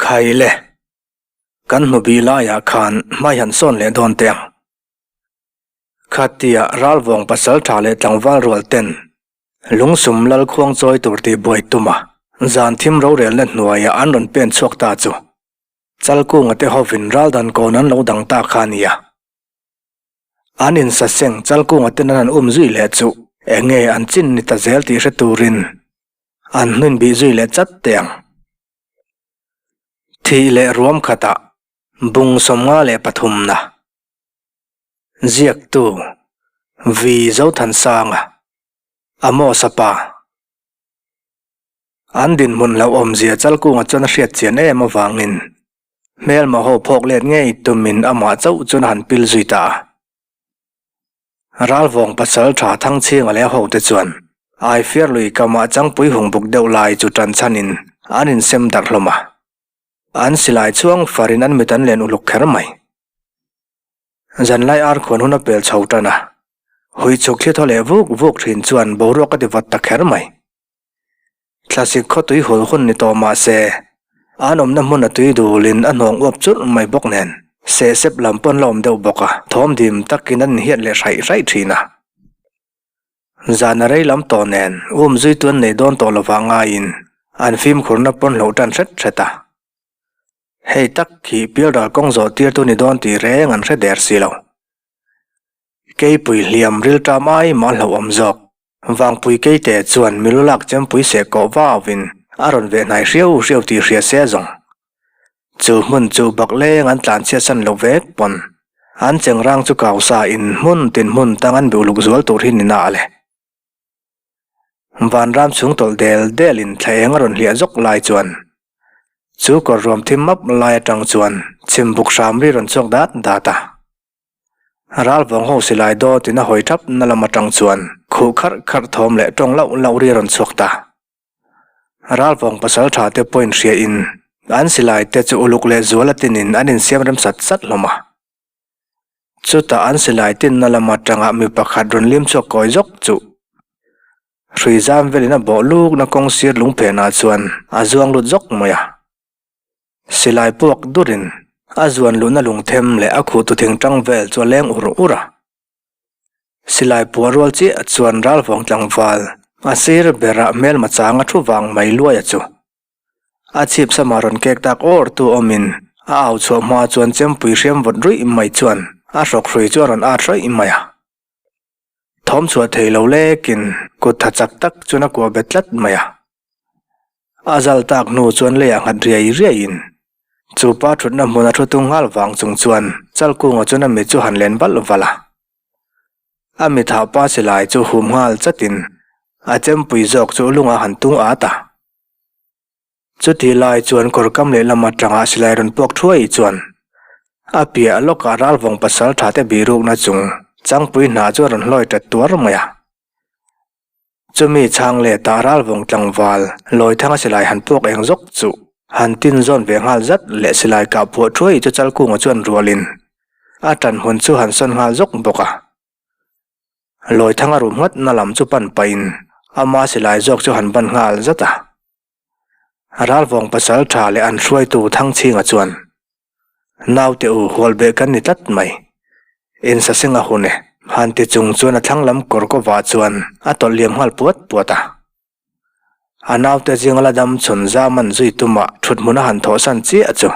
Khai le, kan hnubi laiah khan hmai han sawn leh dawn teh ang. Khatia ralvawng pasal tha leh tlangval rual ten lungsum lal khuang chawi tur tih buai tuma zan thim rorelna hnuaiah an rawn pen chhuak ta chu Chalkunga te hovin raldan kawn an lo dang ta kha a nia. An insaseng Chalkunga ten an han um zui leh chu enge an chin ni ta zel tih hre turin an hnuin bih zui leh chat teh ang. Thih leh ruam khatah bung 53 na. Ziaktu, Vi Zothansanga, Amos-a pa. An dinhmun hlauhawmzia Chalkunga chuan a hriat chian em avangin hmelma ho phawk let ngei tumin amah chauh chuan a han pil zui ta a. Ralvawng pasal tha Thangchhinga leh a hote chuan Aifiar lui kamah changpui hung buk deuh lai chu tan chhanin an insem darh hlawm a. An silai chhuang farin an mit an len uluk kher mai. Zanlai ar khuan hun a pel chho tan a, hui chhuk thli thaw leh vuk vuk thin chuan boruak a ti vat ta kher mai. Thlasik khaw tui hul hun ni tawh mah se, an awmna hmun a tui dulin a hnawng uap churh mai bawk nen, sehsep lam pawn la awm deuh bawk a, thawm dim takin an inhiat leh hraih hraih thin a. Zan a rei lam tawh nen, um zui tu an nei dawn tawh lovah ngaiin an fimkhurna pawn hloh tan hret hret a. Hei tak hi pialral kawng zawh tir tu ni dawn tih reng an hre der si lo. Keipui hliam rilṭam ai mah hlauh awm zawk. Vangpui keite chuan milu lak chempui seh kawh vauin a rawn veh hnai hriau hriau tih hria se zawng. Chu hmun chu bak leng an tlan chhiat san lo vek pawn an chengrang chu kau sa in hmun tin hmun tang an biuluk zual tur hi ni na le. Vanram chung tawlh del del in thla eng a rawn hliah zawk lai chuan chu kawr ruam thim map lai atang chuan chhimbuk hram ri rawn chhuak dat dat a. Ralvawng ho silai dawt in a hawi thap na lam atang chuan khuh kharh kharh thawm leh tawng lauh lauh ri a rawn chhuak ta. Ralvawng pasal tha te pawhin hria in an silai te chu uluk leh zual a tin in an insiam rem sat sat hlawm a. Chutah an silai tinna lam atanga mi pakhat rawn lim chhuak kawi zawk chu hrui zam velin a bawh lukna kawng sir lung phenah chuan a zuang lut zawk mai a. Silai puak durin a zuan luhna lungthem leh a khuh tu thingtang vel chu a leng ur ur a. Silai puah rual chiah chuan ralvawng tlangval a sir berah hmelma chang a thu vang mai luai a chu. A chhip sama rawn kek tak awr tu awmin a au chhuah hma chuan chempui hriam vawt ruih mai chuan a hrawk hrui chu a rawn at hraih mai a. Thawm chhuah thei lo lekin kut tha chak tak chuan a kuah bet tlat mai a. A zal tak hnu chuan leiah nghat riai riaiin chu pa thutna hmun a thu tung nghal vang chung chuan Chalkunga chuan a mit chu han len valh valh a. A mit hah pa silai chu hum nghal chatin a chempui zawk chu lungah han tung at a. Chuti lai chuan kawr kam lehlam atanga silai rawn puak thuai chuan a piah lawkah ralvawng pasal tha te bihrukna chung changpui hna chu a rawn hlawi tat tuar mai a. Chumi chhang leh tah ralvawng tlangval Lawithanga silai han puak eng zawk chu han tin zawn ve nghal zat leh silai kah phuah thuai chu Chalkunga chuan rualin a tan hmun chu han sawn nghal zawk bawk a. Lawithanga rum nghat na lam chu pan pahin ama silai zawk chu han ban nghal zat a. Ralvawng pasal tha leh an hruaitu Thangchhinga chuan, Naute u, hualbeh kan ni tlat mai. Insasenga hun e, han ti chung chuan a thlang lam kawr kawvah chuan a tawlh liam nghal puat puat a. A naute zinga la dam chhun Zaman zui tumah thut hmun a han thawhsan chiah chu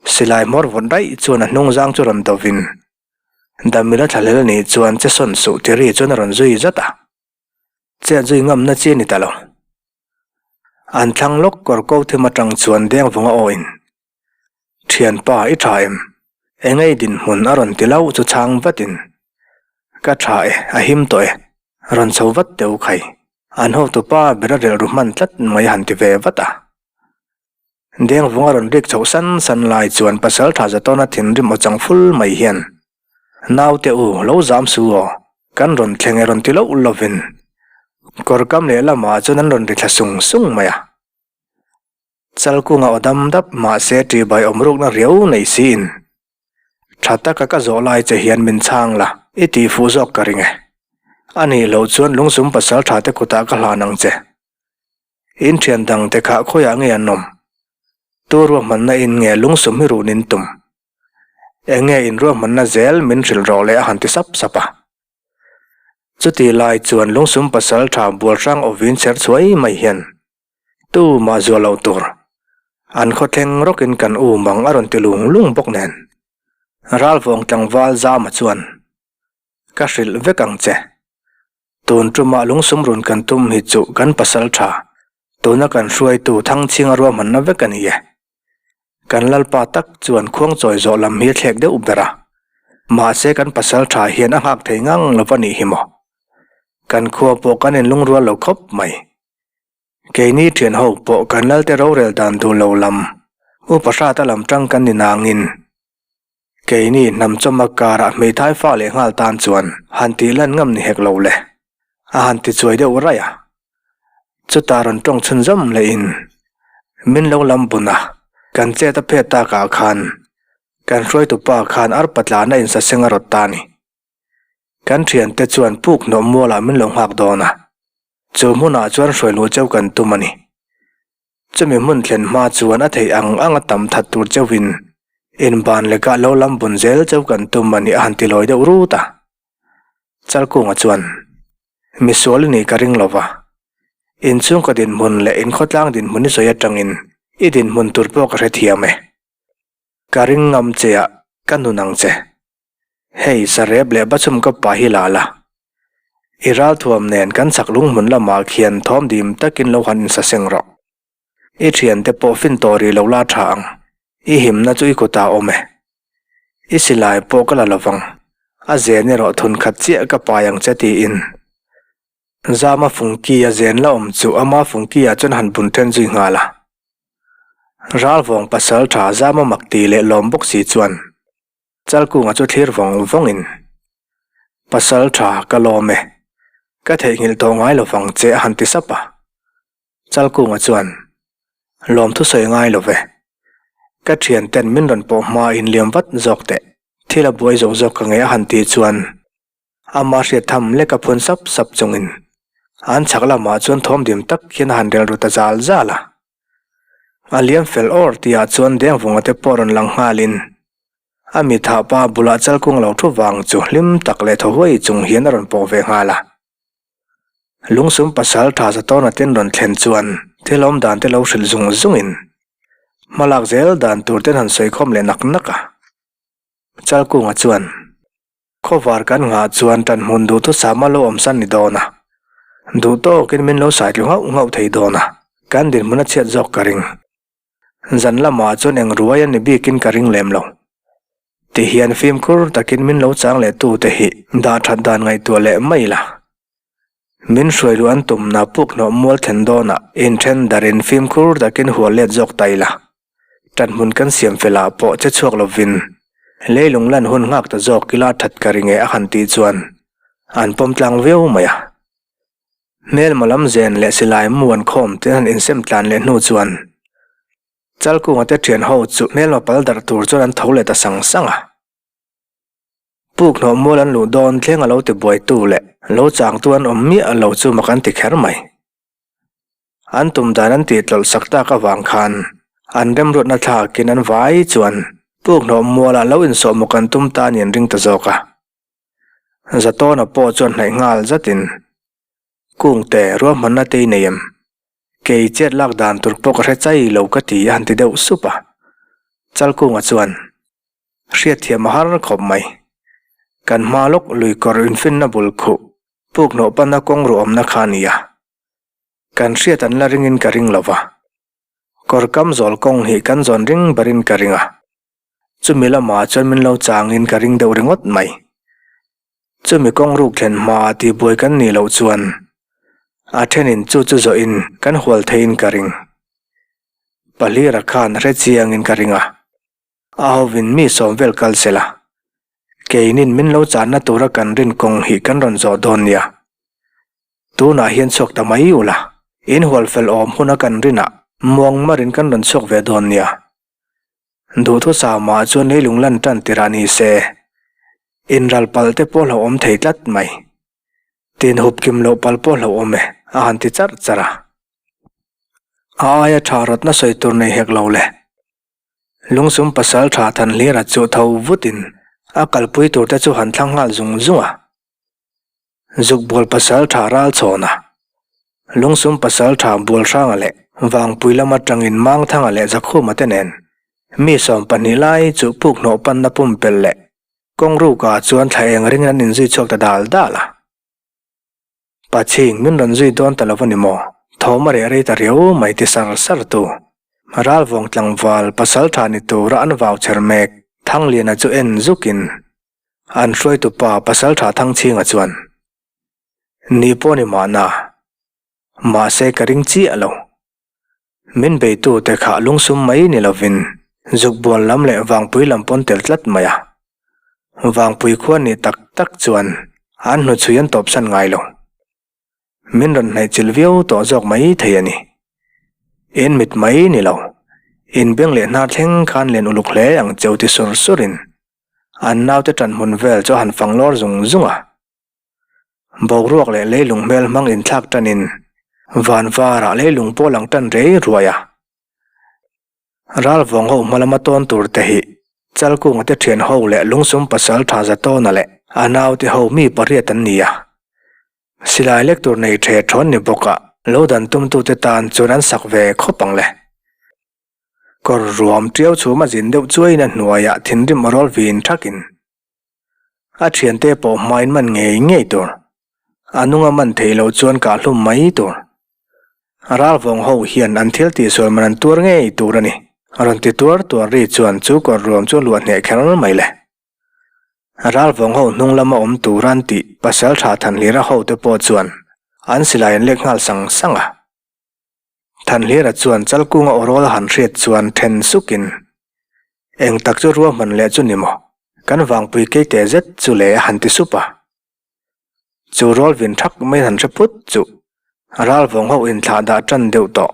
silai hmawr vawt raih chuan a hnung zang chu rawn dovin Damila thlahlel anih chuan che sawn suh ti ri chuan a rawn zui zat a, chet zui ngamna chi a ni ta lo. An thlang lawk kawr ko thim atang chuan deng vunga awin, Thianpa i tha em? Engei dinhmun a rawn ti lo chu chhang vatin, Ka tha e, a him tawh e, rawn chho vat teh u khai. An hotupa ber a relh ru hman tlat mai a han ti ve vat a. Dengvung a rawn rik chhoh san san lai chuan pasal tha Zatawna thinrim aw chang ful mai hian, Naute u, lo zam su aw, kan rawn thleng e rawn ti loh lovin kawr kam leh lamah chuan an rawn ri thla sung sung mai a. Chalkunga aw dam dap mahse ṭihbai awm rukna riau nei siin, Tha taka ka zawh lai che hian min chhang la, i tih fuh zawk ka ring e. Anih loh chuan lungsum pasal tha te kutah ka hlan ang che. In thian dang te kha khawiah nge an awm? Tu ruahmanna in nge lungsum hi run in tum? Eng nge in ruahmanna zel min hrilh rawh le a han ti sap sap a. Chuti lai chuan lungsum pasal tha bual hrang awvin chher chhuai mai hian tu mah zual loh tur an khawthleng rawkin kan u mang a rawn ti lung lung bawk nen. Ralvawng tlangval Zama chuan Ka hrilh vek ang che. Tun tumah lungsum run kan tum hi chu kan pasal tha, tuna kan hruaitu Thangchhinga ruahmanna vek a ni e. Kan lalpa tak chuan khuangchawi zawh lam hi a thlek deuh ber a, mahse kan pasal tha hian a nghak thei ngang lo va nih hi maw. Kan khua pawh kan inlungrual lo khawp mai. Keini thian ho pawh kan lalte rorel dan duh lo lam, upa hrata lam tang kan ni nangin Keini hnam chawma karah hmeithai fa leh nghal tan chuan han tih lan ngam ni hek lo le. A han ti chuai deuh raih a. Chutah rawn tawng chhunzawm lehin min lo lam bun a, kan chet a phet takah khan kan hruaitu pa khan arpa tlana insaseng a rawt ta a ni. Kan thiante chuan puk hnawh mualah min lo nghak dawn a, chu hmunah chuan hruai luh cheu kan tum a ni. Chumi hmun thlen hma chuan a theih ang ang a tam that tur chauhin inban lekah lo lam bun zel chauh kan tum a nih a han ti lawi deuh rut a. Chalkunga chuan, Misual i nih ka ring lo va, inchhungkaw dinhmun leh inkhawtlang dinhmun i sawi atangin i dinhmun tur pawh ka hrethiam e. Ka ring ngam che a, ka nun ang che. Hei, sarep leh bachhum ka pa hi la la. I ralthuam nen kan chak lunghmun lamah khian thawm dim takin lo han insaseng rawh. I thiante pawh fin tawh rih lo la tha ang, i himna chu i kutah awm e. I silai pawh ka la lovang, a zen erawh thun khat chiah ka pai ang che tiin. Zama fungki a zen la awm chu ama fungki ah chuan han bun then zui nghal a. Ralvawng pasal tha Zama mak ti leh lawm bawk si chuan. Chalkunga chu thlir vawng vawngin, Pasal tha ka lawm e, ka theihnghilh tawh ngai lo vang che a han ti sap a. Chalkunga chuan, Lawm thusawi ngai lo ve, ka thianten min rawn pawh hma inliam vat zawk teh, thil a buai zawk zawk ka ngei a han tih chuan ama hriat tham lek a phun sap sap chungin an chhak lamah chuan thawm dim tak hian a han rel ru ta zal zal a. A liam fel awr tihah chuan Dengvunga te pawh rawn lang nghalin a mitha pa bulah chalkung lo thu vang chu hlim tak leh thaw huai chung hian a rawn pawh ve nghal a. Lungsum pasal tha za tawna ten rawn thlen chuan thil awm dan te lo hrilh zung zungin hmalak zel dan tur ten han sawi khawm leh nak nak a. Chalkunga chuan. Khawvar kan nghah chuan tan hmun duhthusam a lo awmsan ni dawn a, duh tawkin min lo saitlu nghauh nghauh thei dawn a, kan dinhmun a chhiat zawk ka ring. Zan lamah chuan eng ruai a ni bikin ka ring lem lo. Tihian fimkhur takin min lo chang leh tute hi dah that dan ngaihtuah leh mai la. Min hruai luh an tumna puk hnawh mual thlen dawnah inthen darin fimkhur takin hual let zawk ta ila. Ṭan hmun kan siam fel ah pawh che chhuak lovin leilung lan hun nghak ta zawk ila ṭhat ka ring e a han tih chuan an pawm tlang viau mai a. Hmelma lam zen leh silai mu an khawm te han insem tlan leh hnu chuan Chalkunga te ṭhian ho chu hmelma pal darh tur chuan an tho leh ta sang sang a. Puk hnawh mual an luh dawn thleng a lo ti buaitu leh lo changtu an awm miah lo chu mak an ti kher mai. An tum dan an tih tlawlh sak tak avang khan an remruatna thlakin an vai chuan puk hnawh mualah lo insawh maw kan tum ta ni an ring ta zawk a. Zatawna pawh chuan hnaih nghal zatin, Kungte, ruahmanna te i nei em? Kei chet lak dan tur pawh ka hre chai lo ka ti a han ti deuh sup a. Chalkunga chuan, Hriatthiam a har khawp mai. Kan hma lawk luikawr infinna bul khuh puk hnawh panna kawng ruahawmna kha a ni a. Kan hriat an la ringin ka ring lo va. Kawr kam zawl kawng hi kan zawn ring berin ka ring a. Chumi lamah chuan min lo changin ka ring deuh ringawt mai. Chumi kawng ruk thlen hmaa tihbuai kan nih loh chuan a thenin chu chu zawhin kan hual theiin ka ring. Pahlira khan hre chiangin ka ring a. A hovin mi sawm vel kal se la, keinin min lo channa tura kan rin kawng hi kan rawn zawh dawn nia. Tunah hian chhuak ta mai ula, in hual fel awm huna kan rinah muang marin kan rawn chhuak ve dawn nia. Duhthusama chuan leilung lan tan tirah ni se, inral pal te pawh hlauhawm thei tlat mai. Tin hup kim loh pal pawh hlauhawm e, a han ti charh charh a. A aia tha rawtna sawi tur nei hek lo le. Lungsum pasalṭha Thanhlira chu tho vutin a kalpui turte chu han thlang nghal zung zung a. Zukbual pasalṭha Ralchhawna, Lungsum pasalṭha Bualhranga leh Vangpui lam aṭangin Mangthanga leh Zakhuma te nen mi 12 lai chu puk hnawh panna pumpelh leh kawng rukah chuan thla eng ringin an inzui chhuak ta dal dal a. Pachhing min rawn zui dawn ta lo a ni maw? Thawm a reh rei ta riau mai ti sar sar tu. Ralvawng tlangval pasaltha ni tura an vau chher mek Thangliana chu en zukin an hruaitu pa pasaltha Thangchhinga chuan, Ni pawh ni mahna, mahse ka ring chiah lo. Min beitute kha lungsum mai ni lovin Zukbual lam leh Vangpui lam pawn tel tlat mai a. Vangpui khua ni tak tak chuan an hnuchhui an tawpsan ngai lo. Min rawn hnaihchilh viau tawh zawk mai thei a ni. In mit mai ni lo, in beng leh hnar thleng khan len uluk hle ang cheu ti sur surin an naute ṭanhmun vel chu a han fang lawr zung zung a. Boruak leh leilung hmel hmang inthlak ṭanin van varah leilung pawh lang ṭan rei ruai a. Ralvawng ho hma lama tawn tur te hi Chalkunga te ṭhian ho leh Lungsum pasal ṭha Zatawna leh a naute ho mi pariat an ni a. Silai lek tur nei ṭhe ṭhawn ni bawkah lo dan tumtute tan chuan an sak ve khawp ang le. Kawr ruam ṭiau chhum a zin deuh chuaiin a hnuaiah thinrim a rawl vin ṭhakin A thiante pawh hmain man ngei ngei tur. A nunga man theih loh chuan kah hlum mai tur. Ralvawng ho hian an thil tihsual man an tuar ngei tur a ni. Rawn ti tuar tuar ri chuan chu kawr ruam chu a luah hneh kher mai le. Ralvawng ho hnung lama awm tur an tih pasal tha Thanhlira hote pawh chuan an silai an lek nghal sang sang a. Thanhlira chuan Chalkunga awrawl a han hriat chuan then sukin, Eng tak chu ruahman leh chu ni maw? Kan vangpui keite zet chu le a han ti sup a. Chu rawl vin thak mai han hre phut chu ralvawng ho inthlah dah tan deuh tawh.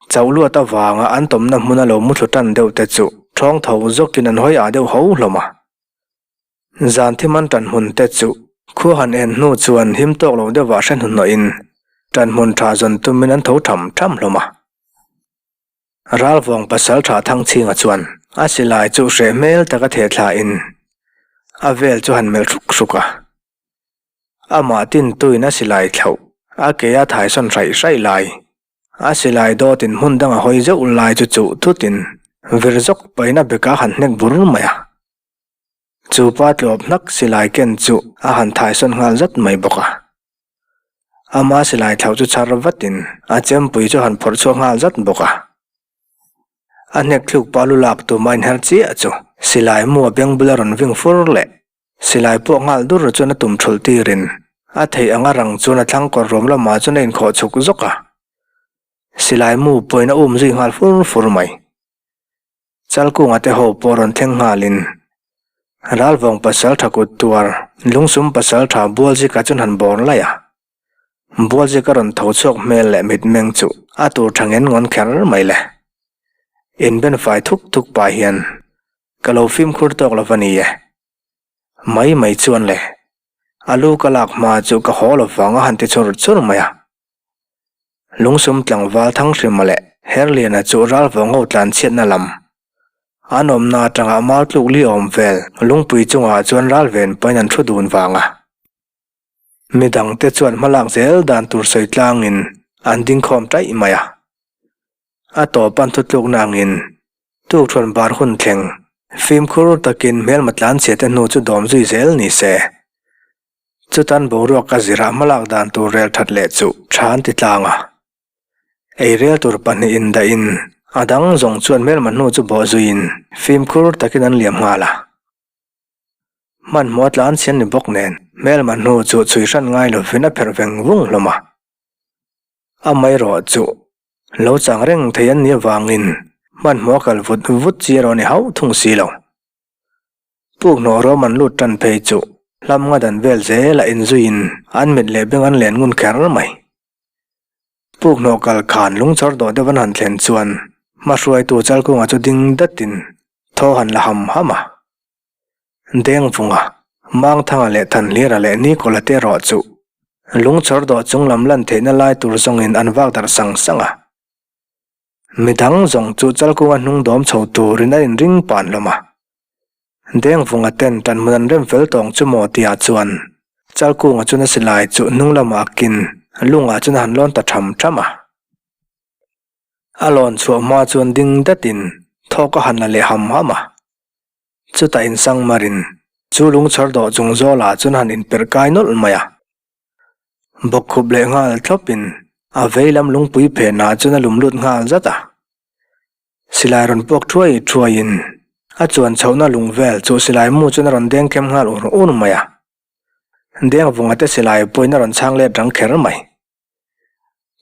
Chauh luat avanga an tawmna hmuna lo muthlu tan deuh te chu thawng tho zawkin an hawi ah deuh ho hlawm a. Zan thim an tan hmun te chu khua han en hnu chuan him tawk lo deuhah hre hnuhnawhin tan hmun tha zawn tumin an tho tham tham hlawm a. Ralvawng pasal tha Thangchhinga chuan a silai chu hreh hmel taka theh thlain a vel chu han melh hruk hruk a. Amah tintuin a silai thlauh a ke a thaisawn hraih hraih lai A silai dawtin hmun danga hawi zeuh lai chu chuh thutin vir zawk pahin a beka han hnek bur mai a. Chu pa tlawp hnak silai ken chu a han thaisawn nghal zat mai bawk a. Ama silai thlauh chu chhar vatin a chempui chu han phawrh chhuak nghal zat bawk a. A hnek thluk pa lu lak tum a inher chiah chu silai mu a beng bula rawn ving fur leh Silai pawh nghal dur chuan a tum thulh tirin a theih anga rang chuan a thlang kawr ruam lamah chuan a inkhawh chhuk zawk a. Silai mu pawhin a um zui nghal fur fur mai. Chalkunga te ho pawh rawn thleng nghalin Ralvawng pasal tha kut tuar Lungsum pasal tha Bualzika chuan han bawr laih a. Bualzika rawn tho chhuak hmel leh mitmeng chu a tur tha ngen ngawn kher mai le. Inben fai thuk thuk pah hian Ka lo fimkhur tawk lo va ni e. Mai mai chuan le. A lu ka lak hma chu ka haw lo vang a han ti chur chur mai a. Lungsum tlangval Thanghrima leh Herliana chu ralvawng ho tlan chhiatna lam an awmna atanga mau tluk li awm vel lungpui chungah chuan ralven pahin an thu dun vang a. Midangte chuan hmalak zel dan tur sawi tlangin an dingkhawm taih mai a. A tawp an thutlukna angin tukṭhuan bar hun thleng fimkhur takin hmelma tlanchhia te hnu chu dawm zui zel ni se. Chutan boruak a zirah hmalak dan tur rel that leh chu tha an ti tlang a. Ei rel tur pahnihin dahin a dang zawng chuan hmelma hnu chu bawh zuiin fimkhur takin an liam nghal a. Hmanhmawh tlanchhia ni bawk nen hmelma hnu chu chhui hran ngai lovin a pherh veng vung hlawm a. Amaherawh chu lo chang reng thei an nih avangin hmanhmawh a kal vut vut chi erawh a ni hauh thung si lo. Puk hnawh rawm an lut tan phei chu hlam nga dan vel zel a inzuiin an mit leh beng an len ngun kher mai. Puk hnawh kal khan lungchawr dawh deuh an han thlen chuan hmahruaitu Chalkunga chu ding datin thaw han la ham ham a. Dengvunga, Mangthanga leh Thanhlira leh Nikola te erawh chu lungchawr dawh chung lam lan theihna lai tur zawngin an vak darh sang sang a. Midang zawng chu Chalkunga hnung dawm chho turin an inring pan hlawm a. Dengvunga ten tanhmun an rem fel tawng chu maw tia chuan Chalkunga chuan a silai chu hnung lamah a kin lungah chuan a han lawn ta tham tham a. A lawn chhuah hma chuan ding datin thawk a han la leh ham ham a. Chutah insang marin chu lungchhawr dawh chung zawlah chuan a han inperh kai nawlh mai a. Bawkkhup leh nghal thlawpin a vei lam lungpui phenah chuan a lum lut nghal zat a. Silai rawn puak thuai thuaiin a chuan chhohna lung vel chu silai mu chuan a rawn deng khem nghal ur ur mai a. Deng vunga te silai pawhin a rawn chhang let rang kher mai.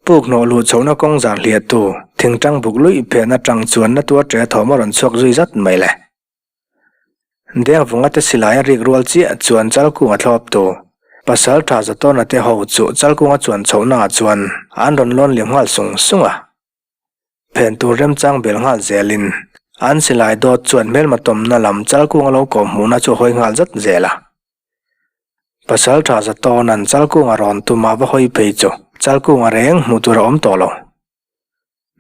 Puk hnawh luh chhohna kawng zar hliahtu thingtang buk luih phen atang chuan na tuar ṭe thawm a rawn chhuak zui zat mai le. Deng vunga te silai a rik rual chiah chuan Chalkunga thlawp tu Pasal tha Zatawna te ho chu Chalkunga chuan chhohna ah chuan an rawn lawn liam nghal sung sung a. Phen tur remchang bel nghal zelin an silai dawt chuan hmelma tawmna lam Chalkunga lo kawh hmuhna chu a hawi nghal zat zel a. Pasal tha Zatawna'n Chalkunga rawn tum a va hawi phei chu Chalkunga reng hmuh tur a awm tawh lo.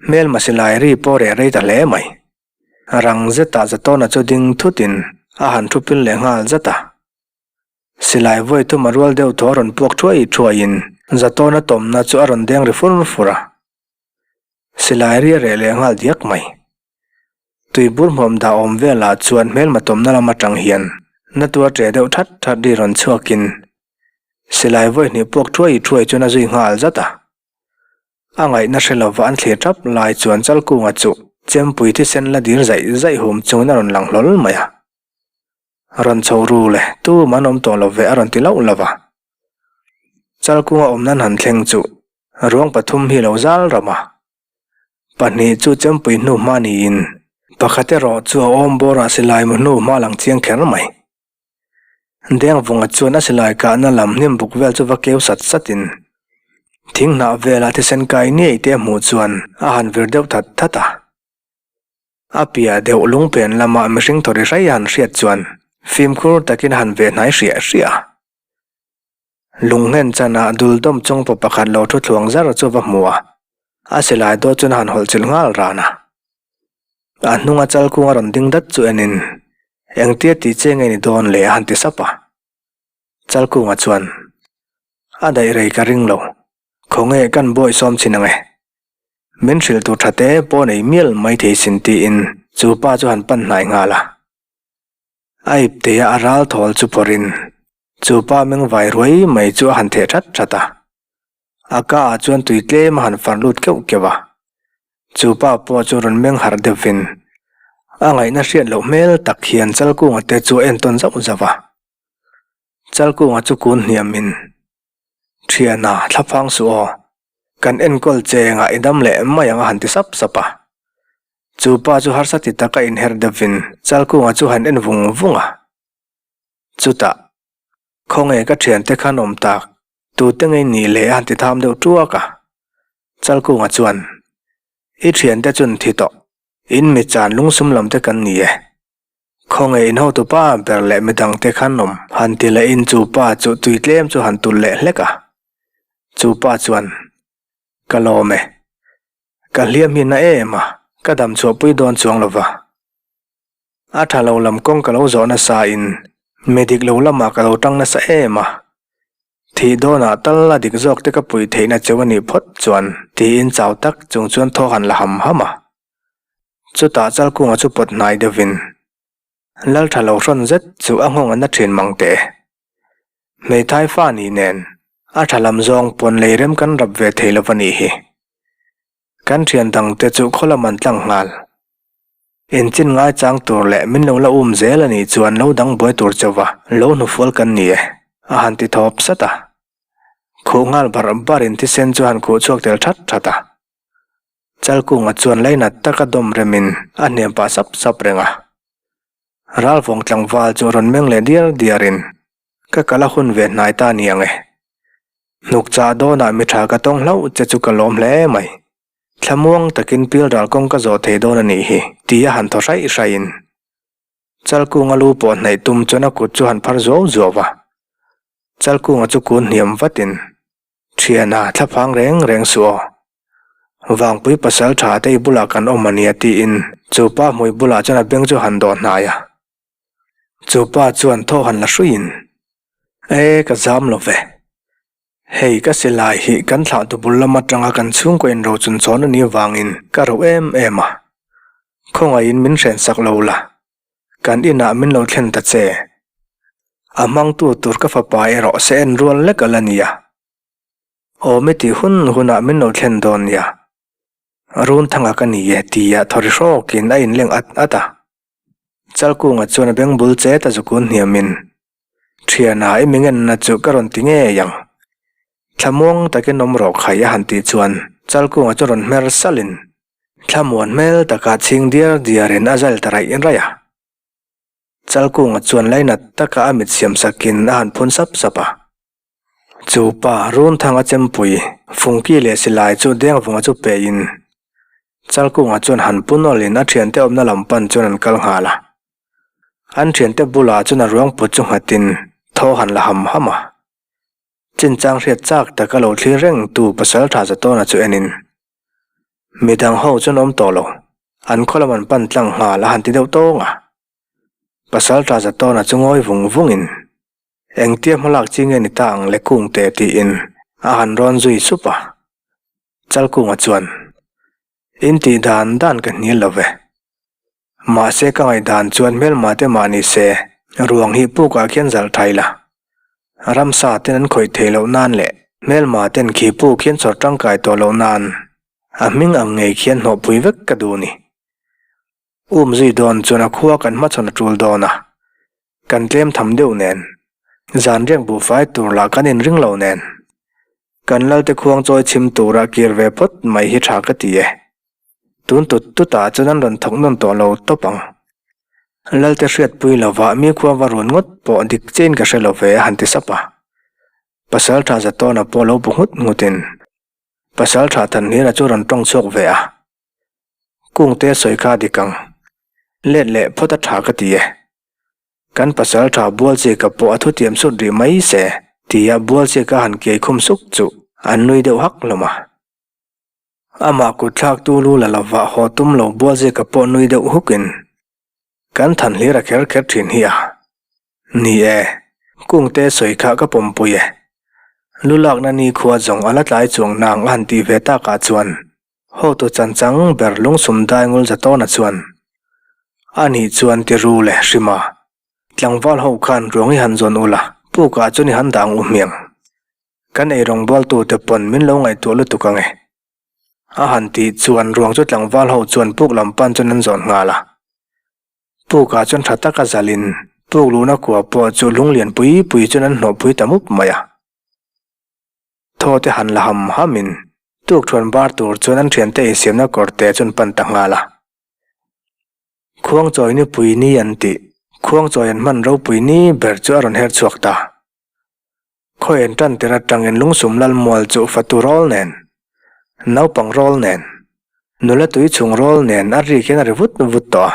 Hmelma silai ri pawh reh rei ta hle mai. Rang zetah Zatawna chu ding thutin a han thu pil leh nghal zat a. Silai vawi thum a rual deuh thaw a rawn puak thuai thuaiin Zatawna tawmna chu a rawn deng ri fur fur a. Silai ri a reh leh nghal diak mai. Tuibur hmuam dah awm velah chuan hmelma tawmna lam atang hian na tuar ṭe deuh that that ri rawn chhuakin silai vawi hnih puak thuai thuai chuan a zui nghal zat a. A ngaihna hre lova an thlir thap lai chuan Chalkunga chu chempui thisen la dir zaih zaih hum chungin a rawn lang hlawl mai a. Rawn chho ru le, tum an awm tawh lo ve a rawn ti lauh lauh a. Chalkunga awm nan han thleng chu ruang pathum hi lo zal ram a. Pahnih chu chempui hnu hma niin pakhat erawh chu a awm bawrah silai mu hnu hma lang chiang kher mai. Dengvunga chuan a silai kahna lam hnim buk vel chu va keu sat satin thing hnah velah thisen kai ngei te a hmuh chuan a han vir deuh that that a. A piah deuh lungpen lamah mihring thaw ri hrai a han hriat chuan fimkhur takin a han ve hnai hriah hriah a. Lungnghen chanah dul dawm chung pa pakhat lo thu thluang zar chu va hmu a, a silai dawt chuan a han hawlh chilh nghal ran a. A hnunga chalkung a rawn ding dat chu enin, Engtia tih che nge ni dawn le a han ti sap a. Chalkunga chuan, A daih rei ka ring lo, khawnge kan bawi sawm chhin ang e. Min hrilh tur tha te pawh nei mial mai thei sin tiin chu pa chu han pan hnai nghal a. A iptea a ral thawl chu phawrhin chu pa meng vai ruai mai chu a han theh that that a. A ka ah chuan tui tlem a han far lut keuh keuh a. Chu pa pawh chu rawn meng harh deuhvin a ngaihna hriat loh hmel tak hian Chalkunga te chu a entawn zauh zauh a. Chalkunga chu kun hniamin, Thiana, thlaphang suh aw. Kan enkawl che engah i dam leh mai ang a han ti sap sap a. Chu pa chu harsa ti taka inher deuhvin Chalkunga chu han en vung vung a. Chutah, Khawnge ka thiante khan awm tak, tute ngei nih leh a han ti tham deuh tuak a. Chalkunga chuan, I thiante chun thi tawh, in mi chan lungsum lam te kan ni e. Khawnge in hotu pa ber leh midang te khan awm han ti leh in chu pa chu tui tlem chu han tul leh hlek a. Chu pa chuan, Ka lawm e. Ka hliam hi na em a, ka dam chhuahpui dawn chuang lo va. A tha lo lam kawng ka lo zawh nasa in mi dik lo lamah ka lo tang nasa em a. Thih dawnah tal a dik zawk te ka puih theihna cheu a nih phawt chuan tiin chau tak chung chuan thaw han la ham ham a. Chutah Chalkunga chu pawt hnai deuhin Lal tha lo hrawn zet chu a nghawng a na thin mang teh e. Hmeithai fa ni nen a tha lam zawng pawn lei rem kan rap ve thei lo va nih hi. Kan thian dangte chu khaw lam an tlang nghal. Enchin ngaichang tur leh min lo la um zel a nih chuan lo dang buai tur chauha lo hnufual kan ni e, a han ti thawp sat a. Khuh nghal bar barin thisen chu han khuh chhuak tel that that a. Chalkunga chuan lainat taka dawm remin a hnem pah sap sap reng a. Ralvawng tlangval chu rawn meng leh diar diarin, Ka kal a hun ve hnai ta ni ang e. Hnuk chah dawnah mi tha ka tawng hlauh che chu ka lawm hle mai. Thlamuang takin pilral kawng ka zawh thei dawn a nih hi, ti a han thaw hraih hraihin. Chalkunga lu pawh hnaih tum chuan a kut chu han phar zuau zuau a. Chalkunga chu kun hniam vatin, Thiana, thlaphang reng reng suh aw. Vangpui pasal tha te i bulah kan awm a nia tiin chu pa hmui bulah chuan a beng chu han dawh hnai a. Chu pa chuan thaw han la hruiin, E, ka zam lo ve. Hei ka silai hi kan thlah tu bul lam atanga kan chhungkaw in ro chun chawn a nih avangin ka ro em em a. Khawngaihin min hren sak lo la, kan inah min lo thlen ta che. A hmangtu tur ka fapa erawh se en rual lek a la nia. Aw mi tih hun hunah min lo thlen dawn nia. Runthanga ka ni e tia thawri hrawkin a inleng at at a. Chalkunga chuan a beng bul chet a zukun hniamin, Thiana i mingenna chu ka rawn ti ngei ang. Thlamuang takin awm rawh khai a han tih chuan Chalkunga chu rawn hmer salhin thlamuan hmel taka chhing diar diarin a zal ta raih raih a. Chalkunga chuan lainat taka a mit siam sakin a han phun sap sap a. Chu pa Runthanga chempui Fungki leh silai chu Dengvunga chu pein Chalkunga chuan han pu nawlhin a thiante awmna lam pan chuan an kal nghal a. An thiante bulah chuan a ruang put chu nghatin thaw han la ham ham a. Chinchang hriat chak taka lo thlir reng tu Pasaltha Zatawna chu enin midang ho chuan awm tawh lo, an khaw lam an pan tlang nghal a han ti deuh tawng a. Pasaltha Zatawna chu ngawi vung vungin Engtia hmalak chi nge ni ta ang le Kungte tiin a han rawn zui sup a. Chalkunga chuan, In tih dan dan ka hnial lo ve. Mahse ka ngaihdan chuan hmelma te mah ni se ruang hi pukah khian zalh thai la. Ramsa ten an khawih theih loh nan leh hmelma ten khi puk hian chawr tangkai tawh loh nan a hming ang ngei khian hnawhpui vek ka duh ni. Um zui dawn chuan a khua kan hmachhawn a tul dawn a. Kan tlem tham deuh nen, zan riak buhfai tur lah kan inring lo nen, kan Lalte khuang chawi chhim tura kir ve phawt mai hi tha ka ti e. Tun tut tutah chuan an rawn thawk nawn tawh lo tawp ang. Lalte hriatpui lovah mi khua va run ngawt pawh dik chiahin ka hre lo ve a han ti sap a. Pasal tha Zatawna pawh lo bu nghut nghutin Pasal tha Thanhlira chu rawn tawng chhuak ve a. Kungte sawi kha dik ang. Let leh phawt a tha ka ti e. Kan pasal tha Bualchika pawh a thutiam sut rih mai se tia Bualchika han kiai khum suk chu an nui deuh hak hlawm a. Amah kut thlaktu lu la lova haw tum lo Bualchika pawh nui deuh hukin kan than hlir a kher kher thin hi a. Ni e, Kungte sawi kha ka pawmpui e. Lu lakna nikhua zawng a la tlai chuang nang a han tih ve takah chuan Hotu chanchang ber lungsum daingul Zatawna chuan, A nih chuan ti ru leh hrim a, tlangval ho khan ruang i han zawn ula, pukah chuan i han dah ang u hmiang. Kan eirawng bualtute pawn min lo ngaihtuah lutuk ang e. A han tih chuan ruang chu tlangval ho chuan puk lam pan chuan an zawn nghal a. Pukah chuan tha taka zalin puk luhna kua pawh chu lunglian pui pui chuan an hnawhpui ta mup mai a. Thaw te han la ham hamin tukthuan bar tur chuan an thiante insiamna kawr te chuan pan ta nghal a. Khuangchawi nipui ni an tih, Khuangchawi an hman ropui ni ber chu a rawn her chhuak ta. Khawi en tan tir atangin lungsum lalmual chu fatu rawl nen, naupang rawl nen, nula tui chhung rawl nen a rik hian a ri vut vut tawh a.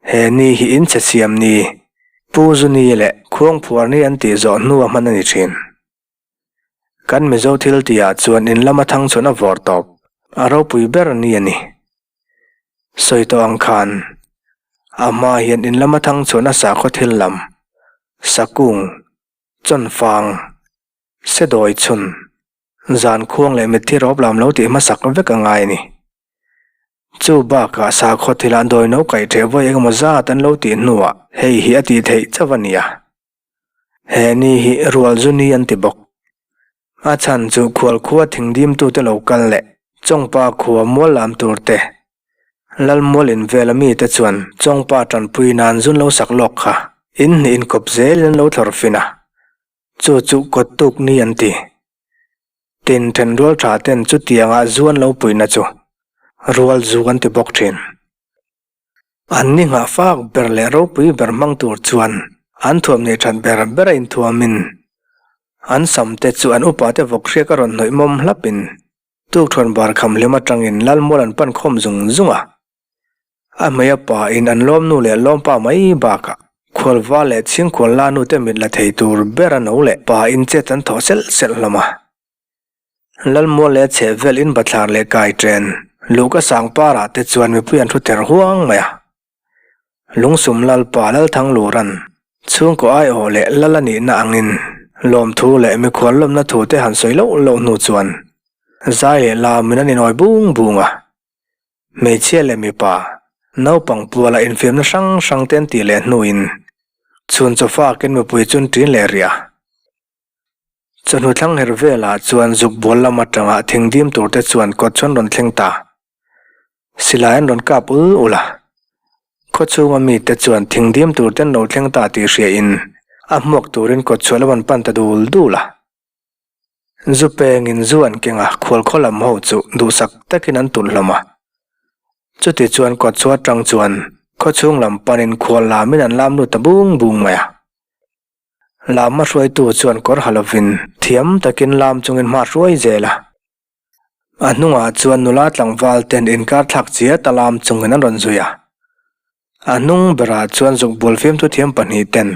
He ni hi in chhe siam ni, Pu Zu ni leh Khuangphuar ni an tih zawh hnua hman a ni thin. Kan Mizo thil tihah chuan in lama thang chhun a vawr tawp, a ropui ber ni a ni. Sawi tawh ang khan, a hma hian in lama thang chhun a sakhaw thil lam, sakung, chawnfang, sedawi chhun, zan khuang leh mitthi rawp lam lo tih hmasak vek a ngai a ni. Chu bakah sakhaw thilah dawi no kaih ṭheh vawi engemaw zat an lo tih hnuah hei hi a tih theih chauh a ni a. He ni hi rual zu ni an ti bawk. A chhan chu khual khua thingdimtute lo kal leh Chawngpa khua mual lam tur te, Lalmual invel a mite chuan Chawngpa ṭanpui nan zun lo sak lawk kha in hnih inkawp zelin an lo thlawr fin a. Chu chu kawt tuk ni an ti. Tin, thenrual tha ten chutianga zu an lo puihna chu rual zu an ti bawk thin. An ni nghah fak ber leh ropui ber hmang tur chuan an thuam neih that ber ber a inthuamin an sam te chu an upa te vawk hriak a rawn hnawih mawm hlapin tukṭhuan bar kham hlim atangin Lalmual an pan khawm zung zung a. A hmei a pa in an lawmnu leh lawmpa mai bakah khualva leh chhingkhual la nute mit la thei tur ber a no leh pa in chet an thawh selh selh hlawm a. Lalmual leh a chhehvel in bathlar leh kai chen Luka Sangpara te chuan mipui an thu ther huang mai a. Lungsum Lalpa Lalthanglura'n chhungkaw aiawh leh lal a nihna angin lawmthu leh mikhual lawmna thu te han sawi loh loh hnu chuan zai leh lamin an inawi bung bung a. Hmeichhia leh mipa, naupang puala infiamna hrang hrang te an tih leh hnuin chhun chawfakin mipui chu an ṭin leh rih a. Chawhnu thlang her velah chuan zuk bual lam atanga thing dim tur te chuan kawt chu an rawn thleng ta. Silai an rawn kap ul ul a. Khaw chhunga mite chuan thing dim tur te an lo thleng ta tih hria in a hmuak turin kawt chhuah lam an pan ta dul dul a. Zu pengin zu an keng a, khual khaw lam ho chu duhsak takin an tulh hlawm a. Chuti chuan kawt chhuah atang chuan khaw chhung lam panin khual lamin an lam lut ta bung bung mai a. Lamma hruaitu chuan kawr ha lovin thiam takin lam chungin hma hruai zel a. A hnungah chuan nula tlangval ten inkar thlak chiat a lam chungin an rawn zui a. A hnung berah chuan zuk bul fiamthu thiam pahnih ten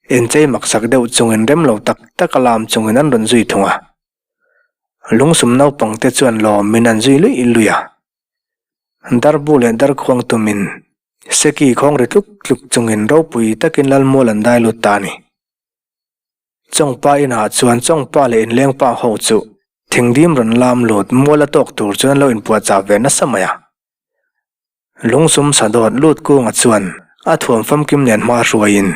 inchei maksak deuh chungin rem lo tak tak a lam chungin an rawn zui thung a. Lungsum naupang te chuan lawmin an zui luih luih a. Darbu leh darkhuang tumin Seki khawng ri tluk tluk chungin ropui takin Lalmual an dai lut ta a ni. Chawngpa inah chuan Chawngpa leh inlengpa ho chu thingdim rawn lam lut mual a tawk tur chuan an lo inpuahchah ve nasa mai a. Lungsum sadawt lut kunga chuan a thuam famkim nen hma hruaiin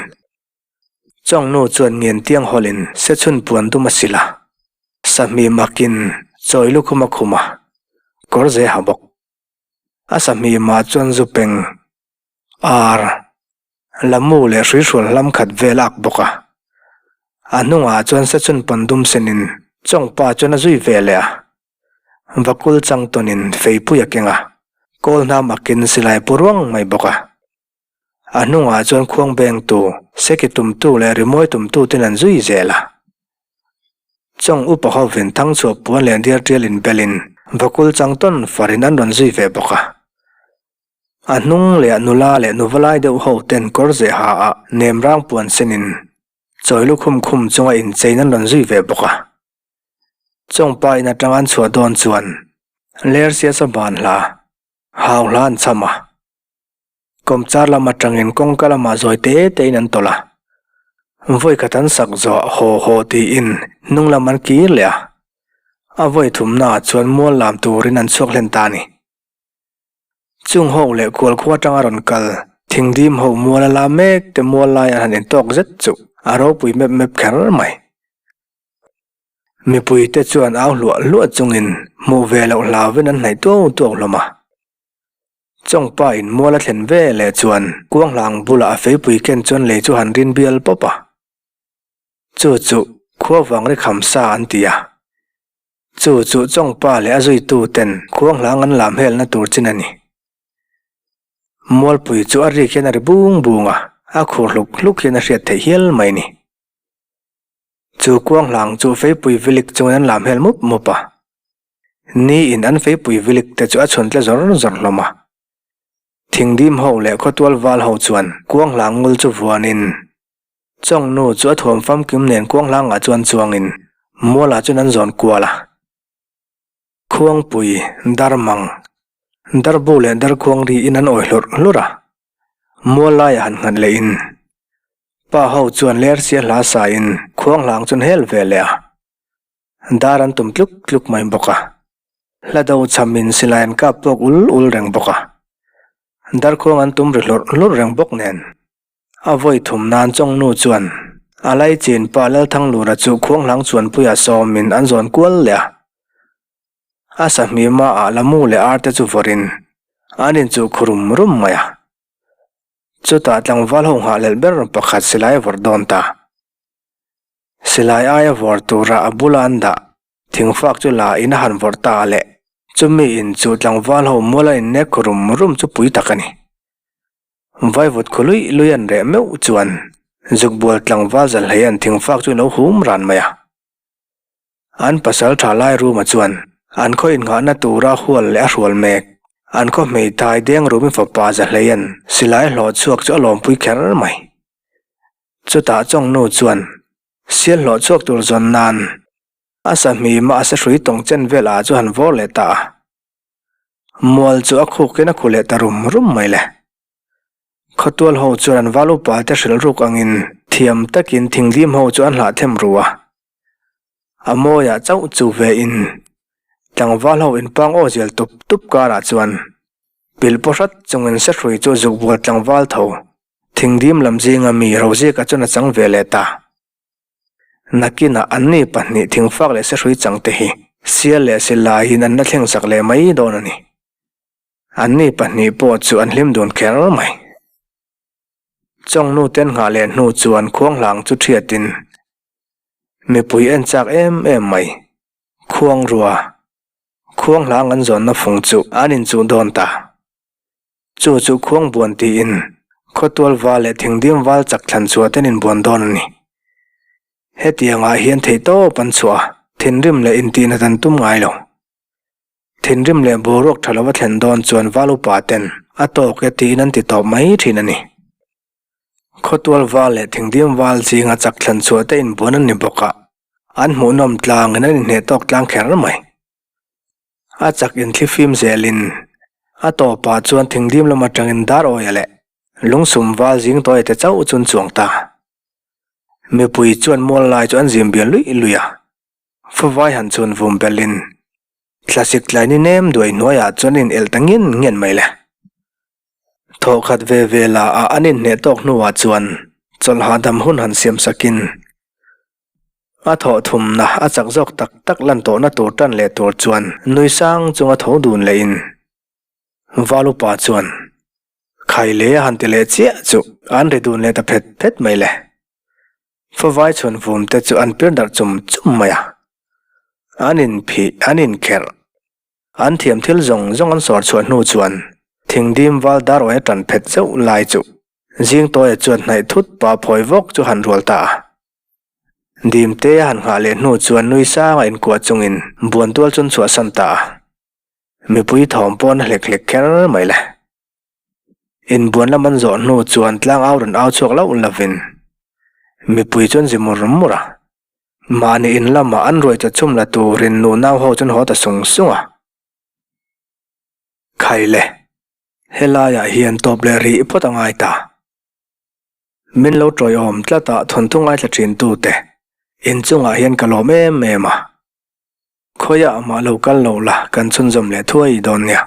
Chawngnu chuan ngen tiang hawlin sechhun puan dum a sil a, sahmi makin chawi lukhum a khum a, kawr ze ha bawk. A sahmi mah chuan zu peng, ar, lamu leh hruihrual hlam khat vel a ak bawk a. A hnungah chuan sechhun puan dum senin Chawngpa chuan a zui ve leh a. Vakul chang tawnin feipui a keng a, kawl hnam akin silai pu ruang mai bawk a. A hnungah chuan khuang bengtu, seki tumtu leh rimawi tumtu ten an zui zel a. Chawng upa hovin thangchhuah puan leh diar tial inbelin vakul chang tawn farin an rawn zui ve bawk a. A hnung leh nula leh nuvalai deuh ho ten kawr zeh ha ah nem rang puan senin chawi lukhum khum chunga inchein an rawn zui ve bawk a. Chawngpa in atang an chhuah dawn chuan Lersia sa ban hla, hau hla an cham a. Kawmchar lam atangin kawngka lamah zawi te tein an tawlh a, vawi khat an sak zawh haw haw tiin hnung lam an kir leh a, a vawi thumnaah chuan mual lam turin an chhuak hlen ta a ni. Chung ho leh kual khua atanga rawn kal thingdim ho mual a la mek te mual lai an han intawk zet chu a ropui mep mep kher mai. Mipuite chuan au hluah hluah chungin hmuh ve loh hlauvin an hnaih tuau tuau hlawm a. Chawngpa in mual a thlen ve leh chuan kuanghlang bulah a feipui ken chuan lei chu han rin bial pawp a. Chu chu khuavang ri kham sa an ti a. Chu chu Chawngpa leh a zuitu ten khuanghlang an lam helna tur chin a ni. Mualpui chu a rik hian a ri bung bung a, a khur hluk hluk hian a hriat theih hial mai ni. Chu kuanghlang chu feipui vilik chungin an lam hel mup mup a. Ni in an feipui vilik te chu a chhun tle zawr zawr hlawm a. Thingdim ho leh khawtual val ho chuan kuanghlang ngul chu vuanin Chawngnu chu a thuam famkim nen kuanghlangah chuan chuangin mualah chuan an zawn kual a. Khuangpui, Darmang, Darbu leh Darkhuang riin an awi hlurh hlurh a. Mual laiah han nghat lehin pa ho chuan lersia hla sain khuanghlang chu an hel ve leh a. Dar an tum tluk tluk mai bawk a, hla do chhamin silai an kap puak ul ul reng bawk a, darkhuang an tum ri hlurh hlurh reng bawk nen. A vawi thum nan Chawngnu chuan a laichin pa Lalthanglura chu khuanghlang chuanpuia sawmin an zawn kual leh a. A sahmi maah Lamu leh Arte chu vawrin an inchuh khu rum rum mai a. Chutah tlangval ho nghahhlelh ber pakhat silai a vawrh dawn ta. Silai aia vawr tura a bula an dah thingfak chu la in a han vawrh ta a leh chumi in chu tlangval ho mual a innek rum rum chu pui tak a ni. Vaivut khu luih luih an reh meuh chuan zukbual tlangval zalhlei an thingfak chu lo hum ran mai a. An pasal tha lai ruma chuan an khaw innghahna tura hual leh a hrual mek. An khaw hmeithai deng rumi fapa zahlei an silai hlawh chhuak chu a lawmpui kher mai. Chutah Chawngnu chuan sial hlawh chhuak tur zawn nan. A sahmim a a sahrui tawng chen vel ah chu han vawr leh ta a. Mual chu a khukin a khu leh ta rum rum mai le. Khawtual ho chuan an val upa te hrilh ruk angin thiam takin thingdim ho chu an hlah them ru a. A mawiah chauh chu ve in tlangval ho inpang aw zial tup tup karah chuan pilh pawh hrat chungin sahrui chu zuk bual tlangval tho thingdim lam zinga mi Rozika chuan a chang ve leh ta. Nakinah anni pahnih thingfak leh sahrui chang te hi sial leh silaiin an la thleng sak leh mai dawn a ni. Anni pahnih pawh chu an hlim dun kher mai. Chawngnu ten nghah leh hnu chuan khuanghlang chu thiatin mipui en chak em em mai. Khuangrua, khuanghlang an zawnna fung chu an inchuh dawn ta. Chu chu khuangbuan tiin khawtual val leh thingdim val chak thlan chhuah ten inbuan dawn a ni. Hetiangah hian theihtawp an chhuah a, thinrim leh intihnat an tum ngai lo. Thinrim leh boruak tha lova thlen dawn chuan val upa ten a tawk e tiin an ti tawp mai thin a ni. Khawtual val leh thingdim val zinga chak thlan chhuah te inbuan an ni bawk a, an hmuhnawm tlangin an inhneh tawk tlang kher mai. A chak inthlifim zelin a tawpah chuan thingdim lam atangin dar awia leh lungsum val zing tawia te chauh chu an chuang ta. Mipui chuan mual lai chu an zim bial luih luih a. Favai han chhun vum belhin thlasik tlai ni nem duai hnuaiah chuan in elh ta ngin ngin mai le. Thawhkhat ve ve la ah an inhneh tawk hnuah chuan chawlh hahdam hun han siam sakin a thawh thumna a chak zawk tak tak lan tawhna tur tan leh tur chuan nui sang chunga tho dun lehin Valupa chuan Khaile a han ti leh chiah chu an ri dun leh ta phet phet mai le. Favai chhun vum te chu an pir darh chum chum mai a. An inphih, an inkherh. An thiam thil zawng zawng an sawr chhuah hnu chuan thingdim val dar awia tan phet zeuh lai chu Zingtawia chuan hnaih thut pa phawi vawk chu han rual ta a. Dimte a han nghah leh hnu chuan nui sanga inkuah chungin buantual chu an chhuahsan ta a. Mipui thawm pawh na hlek hlek kher mai le. Inbuan lam an zawh hnu chuan tlang au rawn au chhuak loh lovin mipui chuan zi mur mur a. Mahni in lamah an ruai chawchhum la turin nu nau ho chuan haw ta sung sung a. Khai le, helaiah hian tawp leh rih phawt a ngai ta. Min lo tawiawm tlat a thawnthu ngaithla thin tute inchungah hian ka lawm em em a. Khawiah mah lo kal lo la kan chhunzawm leh thuai dawn nia.